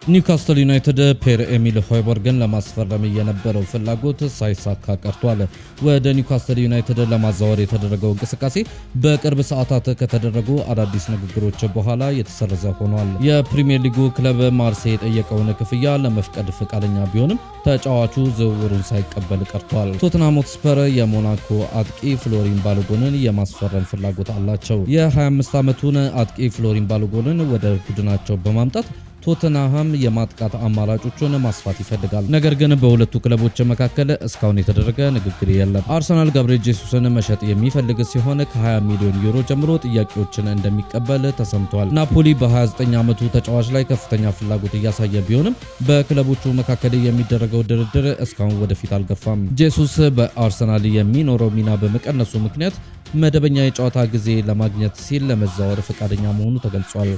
ኒውካስትል ዩናይትድ ፔር ኤሚል ሆይበርግን ለማስፈረም የነበረው ፍላጎት ሳይሳካ ቀርቷል። ወደ ኒውካስትል ዩናይትድ ለማዛወር የተደረገው እንቅስቃሴ በቅርብ ሰዓታት ከተደረጉ አዳዲስ ንግግሮች በኋላ የተሰረዘ ሆኗል። የፕሪሚየር ሊጉ ክለብ ማርሴይ የጠየቀውን ክፍያ ለመፍቀድ ፈቃደኛ ቢሆንም ተጫዋቹ ዝውውሩን ሳይቀበል ቀርቷል። ቶትንሃም ሆትስፐር የሞናኮ አጥቂ ፍሎሪን ባሎጎንን የማስፈረም ፍላጎት አላቸው። የ25 ዓመቱን አጥቂ ፍሎሪን ባሎጎንን ወደ ቡድናቸው በማምጣት ቶተንሃም የማጥቃት አማራጮቹን ማስፋት ይፈልጋል። ነገር ግን በሁለቱ ክለቦች መካከል እስካሁን የተደረገ ንግግር የለም። አርሰናል ጋብርኤል ጄሱስን መሸጥ የሚፈልግ ሲሆን ከ20 ሚሊዮን ዩሮ ጀምሮ ጥያቄዎችን እንደሚቀበል ተሰምቷል። ናፖሊ በ29 ዓመቱ ተጫዋች ላይ ከፍተኛ ፍላጎት እያሳየ ቢሆንም በክለቦቹ መካከል የሚደረገው ድርድር እስካሁን ወደፊት አልገፋም። ጄሱስ በአርሰናል የሚኖረው ሚና በመቀነሱ ምክንያት መደበኛ የጨዋታ ጊዜ ለማግኘት ሲል ለመዛወር ፈቃደኛ መሆኑ ተገልጿል።